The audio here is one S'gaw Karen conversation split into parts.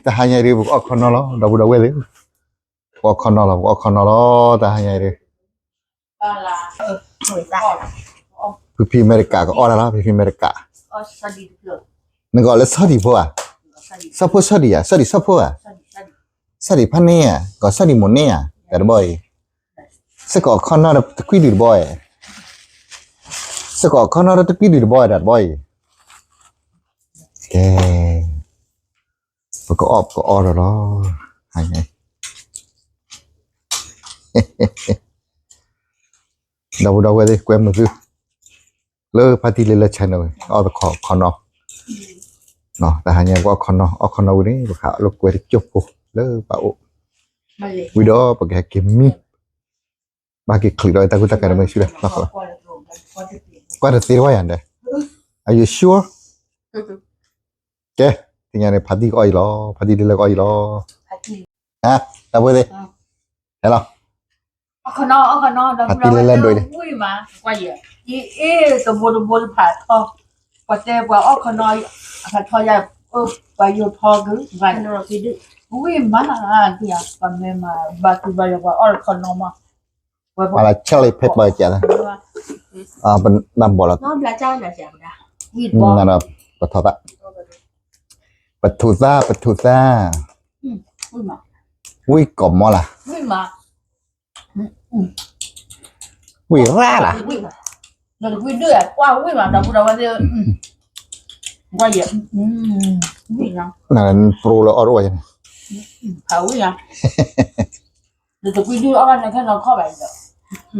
တဟါညါအံၤဒုး ပကအီၣ်ခီနီလီၤ ဒီပုၢ်ဒီဝဲၢ်သ့ၣ်, ပကအီၣ်ခီနီလီၤ ပကအီၣ်ခီနီလီၤ တဟါညါအံၤဒုး ဖံဖံအမဲရကၤကအီၣ်တၢ်လီၤ ဖံဖံအမဲရကၤ, နကအီၣ်လၢဆီဒံၣ်ဖိဧါ, ဆီဖိဆီဒံၣ်ဧါ ဆီဒံၣ်ဆီဖိဧါ, ဆီဒံၣ်ဖးန့ၢ်ဧါ ကီးဆီဒံၣ်မိၢ်န့ၢ်ဧါ တၢ်တဘီအံၤ, စ့ၢ်ကီးခီနီတကွံဒုၣ်တဘီအံၤ, စ့ၢ်ကီးခီနီတကွံဒုၣ်တဘီအံၤ တၢ်တဘီအံၤ, ကဲ ပကအီၣ်ပကအီၣ်ဒီးလီၤ, ဒီပုၢ်ဒီဝဲၢ်သ့ၣ် ကွဲမုာ်သု လၢဖါတံၢ်လၢလၢ channel အီၣ်တခီခီနီ, တဟါညါပကအီၣ်ခီနီ အီၣ်ခီနီဝံၤန့ၣ် ပကဟးလိာ်ကွဲတကၠိၢ်ဖိလၢပအိၣ်, ဝံၤဒီးပကဟဲက့ၤမံ ဘၣ်က့ၤချုးဒီးတၢ်ကူတၢ်ကၤတမုၢ်ဆူၣ်ဒီး ကွၢ်တသ့တဝါယၤဒဲး, Are you sure? ကဲ သ့ၣ်ညါန့ၣ် ဖါတံၢ်ကအီၣ်အံၤလီၤ ဖါတံၢ်လၢလၢကအီၣ်အံၤလီၤ, တၢ်ဖိသ့ၣ်, ဟဲလီၤ ဖါတံၢ်လၢလၢဒိးအံၤ, ဝံၣ်မး, ယအ့ၣ်တဘိတဘိတဖးထီ, ပှၤတဲပှၤအီၣ်ခီနီ, အဖးထီယၤ, ပှၤယိၤထီက, ဝံၣ်မး, ပှၤမဲမး, ဘၣ်သူၣ်ဘၣ်ယွၤပှၤအီၣ်ခီနီမး, ပှၤလၢ chili pepper ကဲ, ပနၢ်ဘီလီၤ, ပထီသၣ်, ပထူသၣ်, ပထူသၣ်, ဝံၣ်ကီးမီလၢ် ဝံၣ်ရၣ်လၢ်, နပြိလၢအီၣ်တအိၣ်ဝဲန့ၣ်,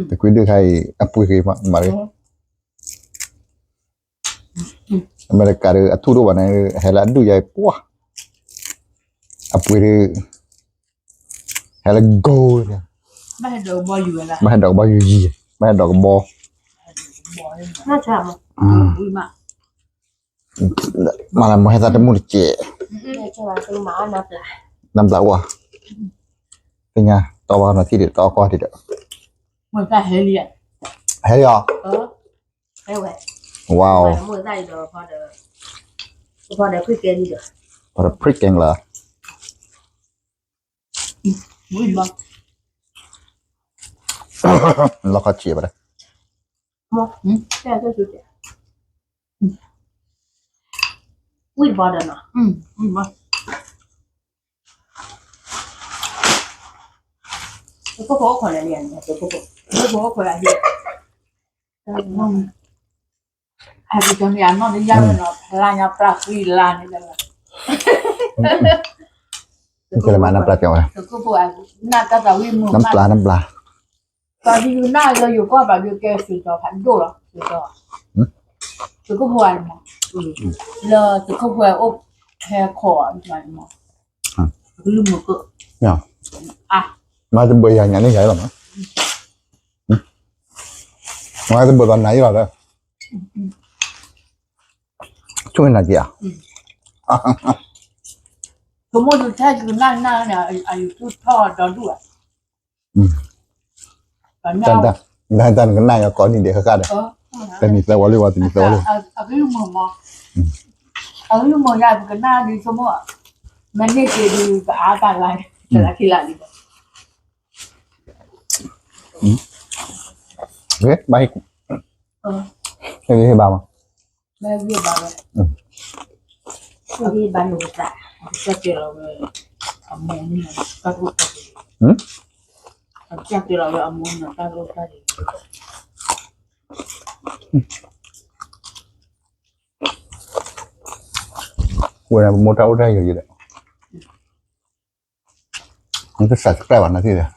တကွံဒုၣ်ခါအံၤ အပှ့ၤဂ့ၤမး, အမဲရကၤဒီး အထူၣ်တအိၣ်ဘၣ်န့ၣ် ဟဲလၢအဒူၣ်ယါအံၤပှၢ်, အပှ့ၤဒီး ဟဲလၢ gold န့ၣ်, ဘၣ်ဟဲဒိးကဘီယူၤယံၤ, ဘၣ်ဟဲဒိးကဘီ, မၤလၢမိၢ်ဟဲသးတမူတစဲး, နဘျးအိၣ်, သ့ၣ်ညါ တီဘၣ်နီၤထံၣ်ဒီး တီအီၣ်ကွၢ်ထံၣ်ဒီး, ဟဲလံဧါ, ဝါ, ဖီဒီး pre-game လၢ လီၤခီဆံးဘၣ်ဒီး, ဝံၣ်ဘီဒီးနီၤ, သုးခိၣ်ဖိအိၣ်ခိးလၢလံ, သုးခိၣ်ဖိအိၣ်ခိးလၢလံ, ဟဲက့ၤကီၤန့ၣ် အနီၢ်တယၢ်လီၤနီၤ, ဖျါညါပျၢ်ဃံလၤန့ၣ်လီၤ, သုးခိၣ်ဖိမၤနၢ်ပျၢ်ပျီဝဲ, သုးခိၣ်ဖိနၢ်တၢ်သးဝံၣ်မုာ်မး, နပျၢ်နပျၢ်, ပှၤဒုးနၢ်လၢယိၤကီၢ်ဘၣ်ဒုးကဲသုးတီၤဖးဒိၣ်လီၤ, သုးတီၤ, သုးခိၣ်ဖိအမး, လၢသုးခိၣ်ဖိအိၣ်ဟဲခိးအီၤ, ကလုၢ်မုာ်ကၢၢ်, မၤတဘၢယၤညါန့ၣ်ယၤလီၤမး, မၤတဘၢဘၣ်နၤအံၤလီၤဒီး, ဆိၣ်ဂ့ၤနၤက့ၤဧါ, ကမိၣ်ဒုးထဲယုၤနၢ်နၢ်န့ၣ် အယူၤသူၣ်ထီၣ်ဒီဒူၣ်ဧါ, တၢ်တၢ်နကနၣ်ယၤကိးနံၣ်ဒဲးဃၣ်ဃၣ်ဒီး, တနံၤသၢဝီလံဝဲ တနံၤသၢဝီလံ, အကလုၢ်မုာ်မး, အကလုၢ်မုာ်ယၤ ပကနၣ်ဒုးဆိကမိၣ်, မ့ၢ်န့ၢ်က့ၤဒုးကအါတၢ်လါ, တလါခံလါလံ, ဘၣ်, ဘၣ်မး, ဘၣ်နသး, ကစၢ်တဲလီၤဝဲ, အမိၢ်န့ၣ်, ကစၢ်တဲလီၤဝဲအမိၢ်န့ၣ်တၢ်လိၣ်တၢ်ဒံး, ဝဲဒၣ်ပမိၢ်တၢ်အိၣ်တၢ်ယိာ်ယိာ်ဒီး, နတ subscribe ဘၣ်နသ့ၣ်ဒီး,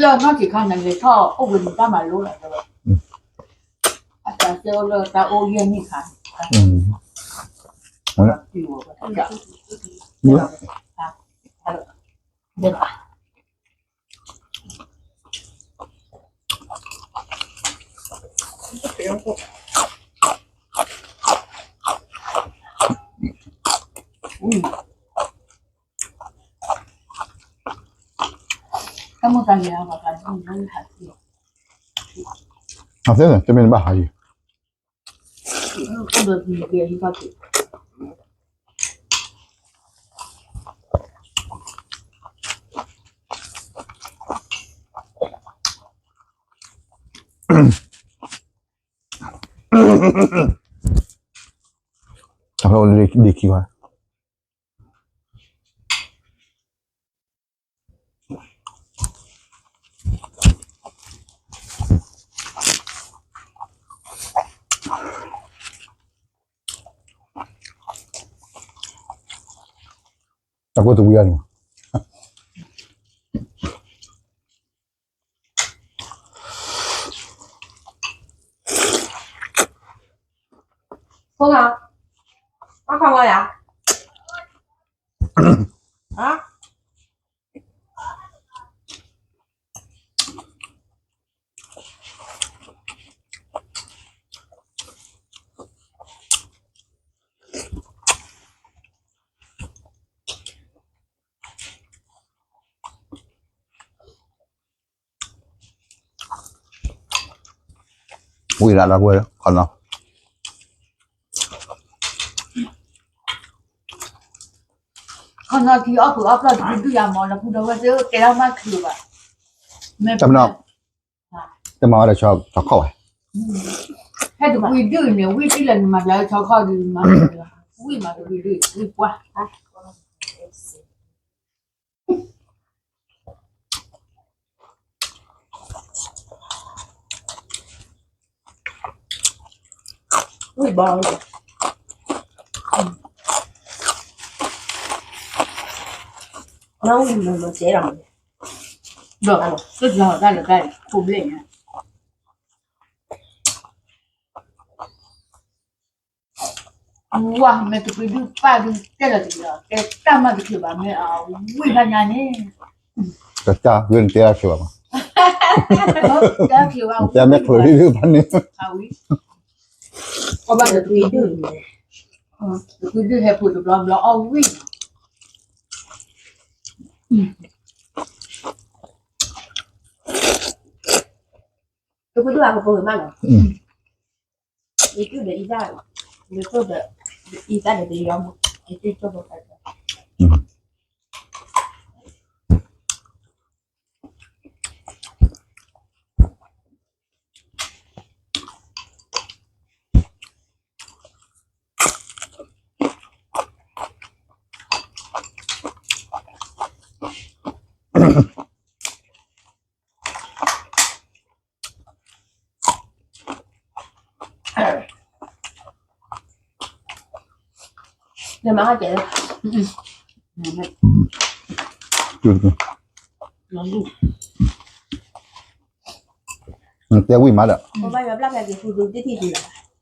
လၢနီၢ်က့ၤခါန့ၣ်လဲၤထီၣ်အိၣ်ဝဲန့ၣ်တၢ်မၤလိလီၤ, အတၢ်တဲအိၣ်လၢတၢ်အိၣ်ယဲၢ်နံၣ်ခါ, တၢ်မုၢ်တၢ်လံၤအါဘၣ်ကါန့ၣ် မ့ၢ်ဟးထံၣ် အသ့ၣ် တမ့ၢ်နဘၣ်ဟးယံၤ အဖဲဒ့ခံဘၣ် တၢ်ကိၢ်တဝံၤအါန့ၣ် ဖိဂၤ အီၣ်ခီဝါယၤ ဟါ ဝံၤလၢ်လၢ်ဝဲ ခီနီၤ ခီနီၤထံအီၣ်ဖုးအီၣ်ဖျီၣ်တဒုၣ်ယၤမး ဒီပုၢ်ဒီဝဲၢ်သ့ၣ် ကဲထီၣ်မးချုးဘၣ် မ့ၢ်တမနီၤ တမၤဝဲဒီးဆီခီၣ်ဝဲ ဟဲတကွံဒုၣ်န့ၣ် ဝံၣ်တံၢ်လၢနမၤဘျါဆီခီၣ်ဒုးမၤ ဝံၣ်မၤတကွံဒုၣ် ဝံၣ်ပှၢ် ဝံၣ်ဘီ နဝံၣ်မၤမၤစဲးလီၤ ဒီး တၢ်လီၤတၢ်လီၤတၢ်ခိၣ်ဘျဲၣ်ညါ ဝါ မ့ၢ်တကွံဒုၣ်ပၢ်ဒုၣ်တဲလီၤတက့ၢ်ဒီး တဲတၢ်မၤတချုးဘၣ် မ့ၢ်အဝံၣ်ခါညါန့ၣ် တၢ်ဂ့ၢ်နတဲတၢ်ချုးဘၣ်မး တဲမ့ၢ်ချုးဒုၣ်ဘၣ်န့ၣ် အဝံၣ် အဘၣ်တကွံဒုၣ်န့ၣ် တကွံဒုၣ်ဟဲဖိးတဘျီဘျီအီၣ်ဝံၣ် တကွံဒုၣ်အကပိာ်မးနီၤ ယတုၢ်ဒီးအံသၣ် ယတိၢ်ဒီးအံသၣ်ဒီးယီမး ယတုၢ်ကၠိၣ်ဖိခါ နမၤဟါကဲးလၢ တဲဝံၣ်မးဒီး ဘၣ်ယွၤဘျၣ်ဖဲက့ၤဃုဒုတထံၣ်ဒုလီၤ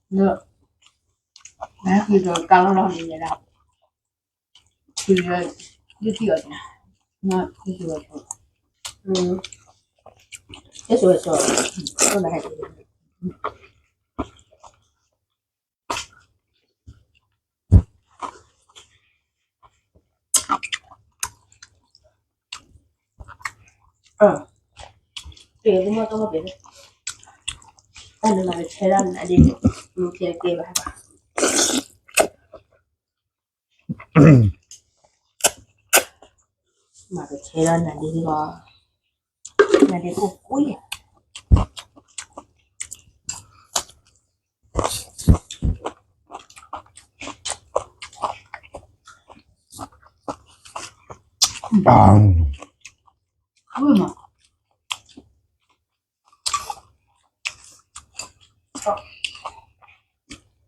နဃုဒီးကါလီၤလီၤန့ၣ်ယဲဒၣ် ဃုဒီး ဒုထံၣ်အီၤတၢ် နဃုဒီး အ့ၣ် ဆိ ဆိ ဆိ နဟဲက့ၤ အၢ ကဲ ကမီၤကမီၤကဲ တၢ်နမၤကဆဲဒၣ်နၤဒ် မ့ၢ်ကဲကဲဘၣ်ဘၣ် မၤကဆဲဒၣ်နၤဒ်လီၤ နၤဒ်ကိၢ်ကွံ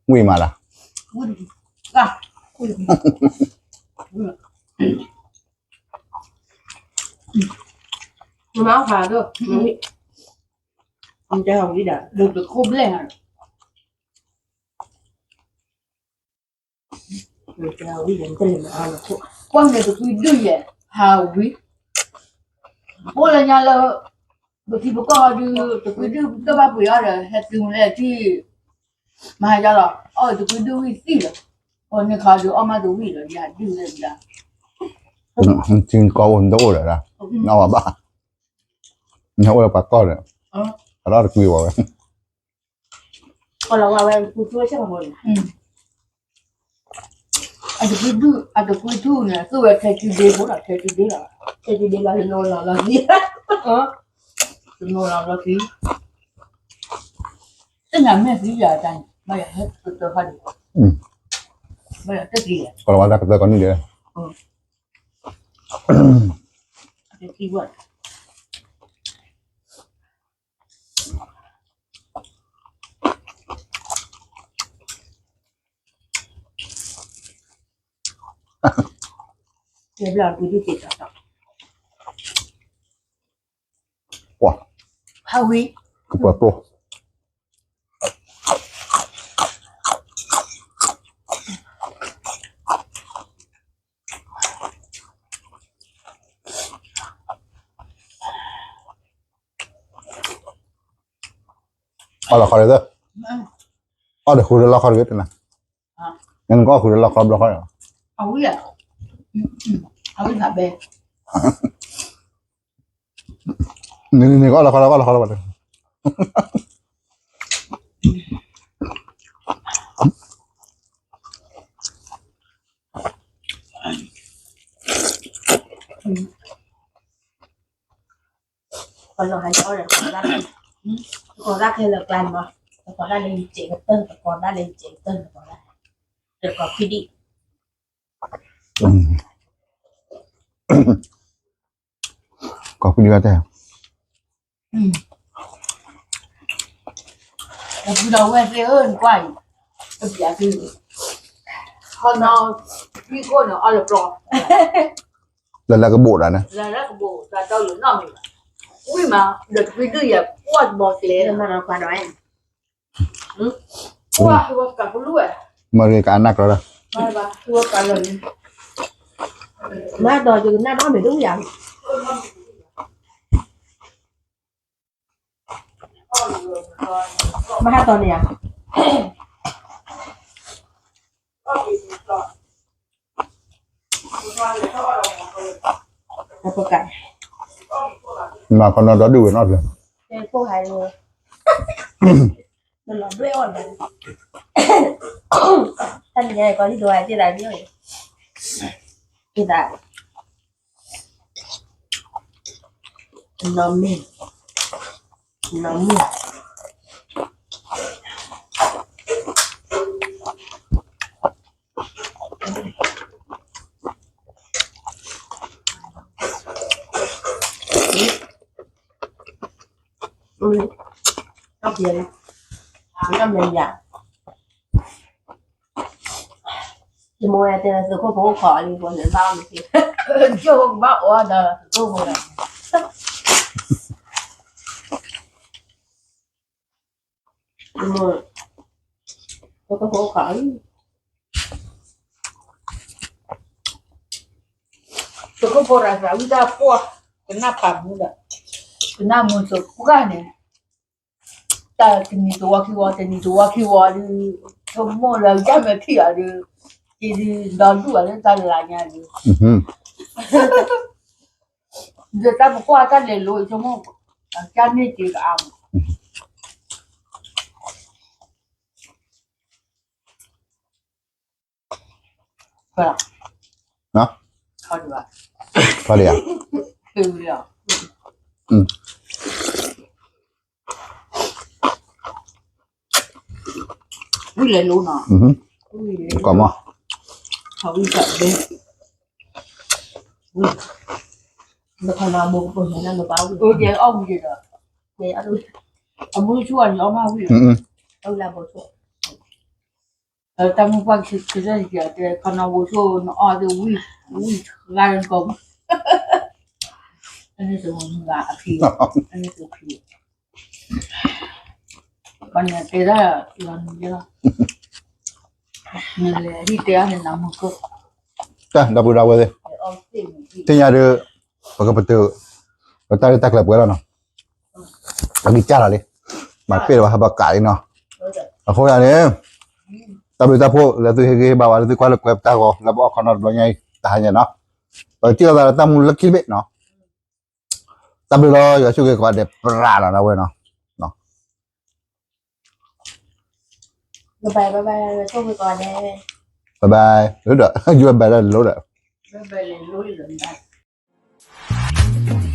ဝံၣ်မးလၢ မၤဖးဒိၣ် မ့ၢ်တၢ်ဟးဝံၣ်ဒီး ဒိၣ်တခိၣ်ဘျဲၣ်ဟး ကွၢ်န့ၣ်တကွံဒုၣ်ယဲၢ် ဟးဝံၤ အိၣ်လၢညါလၢ ပထံပကီၢ်ဒုး တကွံဒုၣ်တဘၣ်ပှ့ၤအီၤဒီး ဟဲတုၤလဲၣ်ထံၣ် မၤဟါယါလီၤ အီၣ်တကွံဒုၣ်ဝံၣ်သံလီၤ အီၣ်န့ၢ်ခါဒုးအီၣ်မးတဝံၣ်လီၤ ယၤဒုၣ်လဲၣ်ဒၣ် ထံကီၢ်အိၣ်နတအိၣ်လၢၤဒၣ် နအီၣ်ဘၣ်ဘၣ် နအိၣ်လၢပှၤကီၢ်ဒီး အလီၢ်တကွံဝဲဝဲ လီၤဝဲဝဲ သူသူဆဲၣ်မၤဘိန့ၣ် အတကွံဒုၣ် အတကွံထူၣ်န့ၣ် သူဝဲထဲကုဒ့ဖိဒီး ထဲကုဒ့လီၤ ထဲကုဒ့လီၤ လီၤလီၤလီၤသံ တနီၤလီၤလီၤသံ သ့ၣ်ညါမ့ၢ်သံယၤတၢ်န့ၣ် ဘၣ်ယၤဟဲကတၢၢ်ခါဒံး ဘၣ်ယၤတသံယၤ ကလီၤဝဲဒၣ်ကတၢၢ်ကီးနံၣ်ဒဲး တသံဝဲ ဘျီဒုးဒုးတ့ၢ်တီတီ ပှၤ ဟးဝံၤ ကပှၤပျိ အီၣ်လီၤခီလၢသၢ အီၣ်ဒီးဃုာ်ဒီးလီၢ်ခီတဂ့ၤတနၤ နကအီၣ်ဃုာ်ဒီးလီၢ်ခီဘျီခီ အဝံၤ အဝံၤခါဘဲ နကအီၣ်လီၢ်ခီလီၢ်ခီလီၢ်ခီလီၢ် ကီးလီၤဟဲအီၣ်ဒီး ကီးဒၣ်ခဲလၢာ်ကျါန့ၣ်မး တကီးဒၣ်လၢယစဲးကတၢၢ် တကီးဒၣ်လၢယစဲးကတၢၢ် တကီးဒၣ် တကီးဖံဒံၣ် ကီးဖံဒံၣ်ဘၣ်တဲ တဖုဒီးဝဲသ့ၣ်ဧၢ နကွၢ်အံၤ တပျးသု ဟီနီၤ ဖံခိၣ်န့ၣ် အီၣ်လၢပျီ လၢလၢကဘိးဒၣ်န့ၣ် လၢလၢကဘိး တၢ်တီလၢနီၢ်မံၤဘၣ် ဝံၤမး ဒီးတဖုဒုၣ်ယၤ ကွၢ်တဘီကျဲ ကွၢ် ဟိဝဲကးပလူဝဲ မ့ၢ်ရကနၣ်ကြၢးလီၤ မၤဒီးယကနၣ်နီတမံၤဒုယၤ မဟါတီန့ၣ်ဧါ ပက မၤခီနီဒီဒုၣ်ဝဲနီၢ်ကျၢၤ တလီၤဒွဲၣ်အီၣ်လၢ တၢ်နံၤညါအံၤ ကီၤလံၢ်ဒိဝဲသ့ၣ်သးန့ၣ် သ့ၣ်သး နီၢ်မ့ၢ် နီၢ်မ့ၢ် ယမိၢ်တဲသုးခိၣ်ဖိအိၣ်ခိးလံ ပှၤန့ၣ်ဘၣ်အီၣ်မ့ၢ်က့ ယိၣ်ကဘၣ်အီၣ်ဒီးသုးခိၣ်ဖိလီၤ ယမိၢ် သုးခိၣ်ဖိအိၣ်ခိးလံ သုးခိၣ်ဖိရၤသးဝံၣ်တၢ်ပှၢ် ကနၣ်ဖးမူဒီး ကနၣ်မူသုးခိၣ်န့ၣ် တၢ်တနံၤတဝီခံဝီ တနံၤတဝီခံဝီဒုး ဆိကမိၣ်လၢတၢ်မဲာ်ထံၣ်အီၤဒုး က့ၤဒုးဒီဒူၣ်အီၤလၢတၢ်လၢညါဒုး ဒီးတၢ်ပကွၢ်တၢ်လဲၤလိၤဆိကမိၣ် ကၢ်န့ၢ်က့ၤကအါမး ထီဒံးဧါ ဝံၤလဲၤလိၤနီၤ ကီၢ်မီၢ် ဝံၤကဘဲ ဝံၤ နခီနၤဘိကပိာ်ညါနဘၣ်ဝံၤဒီး အမုၢ်ဆူၣ်အီၤန့ၣ်အီၣ်မးဝံၤ အဝံၤလၢဘိဆိၣ် တၢ်မုၢ်ပှၢ်ကစၢ်ယွၤတဲ ခီနၤဘိဆိၣ် နအီၣ်သ့ၣ်ဝံၤ ဝံၤဂၤလၢကီၢ်မး အန့ၣ်တမုၢ်ဂၤအဖံ အန့ၣ်တဖံ ပှၤန့ၣ်တဲဒၣ်လီၤနံၤလီၤ နလဲၤဟံၣ်တဲအီၤန့ၣ်နမုၢ်ကိၢ် တၢ်ဒီပုၢ်ဒီဝဲၢ်သ့ၣ် သ့ၣ်ညါဒီး ပကပတုာ် ပတၢ်လၢတၢ်ကျဲၤပှဲၤလီၤနီၤ ပကစၢ်လီၤလံ မၤပ့ၢ်လီၤဘၣ်ဟးဘၣ်ကးလံနီၤ အဃိယၤန့ၣ် တၢ်ဘျုးတၢ်ဖှိၣ်လၢသုဟ့ၣ်ဂံၢ်ဟ့ၣ်ဘါဝဲ လၢသုကွၢ်လၢကွဲပတၢ်ဂီၤ လၢပအီၣ်ခီနီတဘျီညါအံၤ တဟါညါနီၤ ပကစံၣ်လီၤသးလၢတၢ်မူလၢခံတဘ့ၣ်နီၤ တၢ်ဘျုးလီၤ ယွၤဆိၣ်ဂ့ၤကိးဂၤဒဲး ပြးလီၤနီၤဝဲနီၤ နီၤ bye bye, bye bye, လၢတၢ်ဝ့ၤကီးဒဲး, bye bye, လၢဒီး ယ bye bye လၢလိၤဒီး, bye bye လၢလိၤဒီး, bye.